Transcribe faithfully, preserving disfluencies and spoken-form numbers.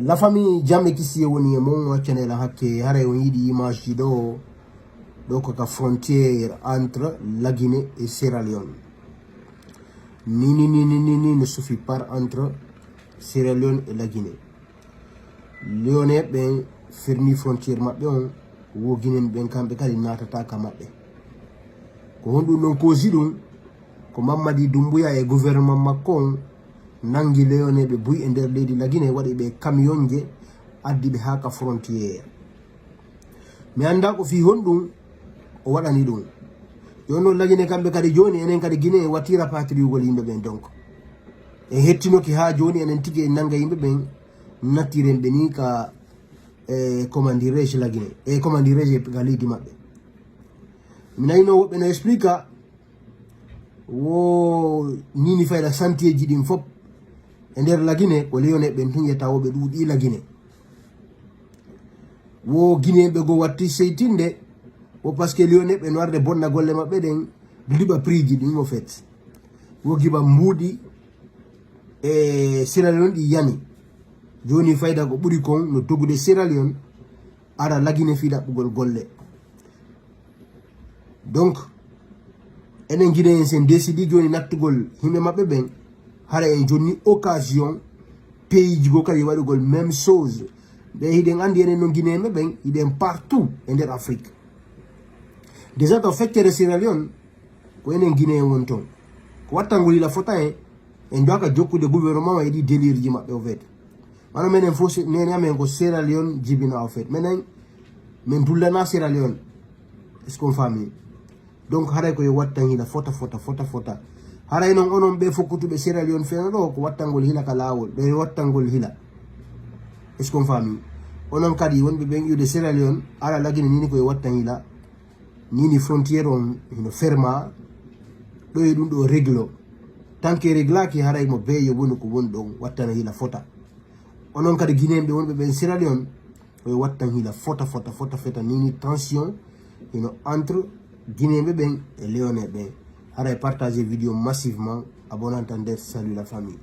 La famille, jam e kisiyee woni e mon, accane lan hakke, haray on yiɗi image ji ɗoo, ɗoo ko ka frontière entre La Guinée et Sierra Leone. Ni, ni, ni, ni, ni, ni, no suufi par entre Sierra Leone et La Guinée. Léonais ɓen ferni frontière maɓɓe on, wo Guinéen ɓen kamɓe kadi naatata ka maɓɓe. Ko honɗun non koosi ɗun? Ko Mamadi Doumbouya e gouvernement makko on nangi Léonais ɓe buy e nder leydi La Guinée, waɗi ɓe kamiyonje, addi ɓe haa ka frontière. Mi anndaa ko fii honɗun o waɗani ɗun. Jooni non La Guinée kamɓe kadi jooni, enen kadi Guinée en wattii rapatriyugol yimɓe ɓen donc. En hettinoke haa jooni enen tigi en nanga yimɓe ɓen, nattiren ɓe nii ka, e, comment dirais-je, La Guinée, e, comment dirais-je, ka leydi maɓɓe. Mi nanino woɓɓe no explique, wo Nini Fayda santieji ɗin fof e nder La Guinée, ko Léonais ɓen tun yetta wo ɓe ɗuuɗi La Guinée. Wo Guinéen ɓe goo watti seytinde, wo parce que Léonais ɓen warde bonna golle maɓɓe ɗen, liɓa prix ji ɗin au fait. Wo giba mbuuɗi e Sierra Leone ɗi yani. Jooni Fayda ko ɓuri kon no dogude Sierra Leone, ara La Guinée fii ɗaɓɓugol golle. Donc, enen Guinéen sen décidi jooni nattugol yimɓe maɓɓe ɓen, hara en jonni occasion pays ji goo kadi waɗugol même chose. Nde hiɗen anndi enen non Guinéen ɓe ɓen, hiɗen partout e nder Afrique. Déjà to feccere Sierra Leone, ko enen Guinéen woni ton. Ko wattangol hila fota en, en doaka jokkude gouvernement e ɗi délire ji maɓɓe au fait. Wano menen fof, si-, nene amen ko Sierra Leone jibina au fait. Menen, men dullana Sierra Leone. Est-ce qu'on famille? Donc, haray ko yo wattan hila fota, fota, fota, fota. Haray non onon ɓe fokkutuɓe Sierra Leone feno ɗoo, ko wattangol hila ka laawol. Ɗo yo wattangol hila. Est-ce qu'on famille? Onon kadi wonɓe ɓen iwde Sierra Leone, ara La Guinée Nini ko yo wattan hila. Nini frontière on hino ferma. Ɗo e ɗum ɗo réglo. Tant que réglaki haray mo beeyo woni ko woni ɗon wattana hila fota. Onon kadi Guinéen ɓe wonɓe ɓen Sierra Leone, ko yo wattan hila fota, fota, fota, fota, nini tension hino entre Guinéen ɓe ɓen e Léonais ɓen. Haray partager vidéo massivement, abonnez-vous, salut la famille.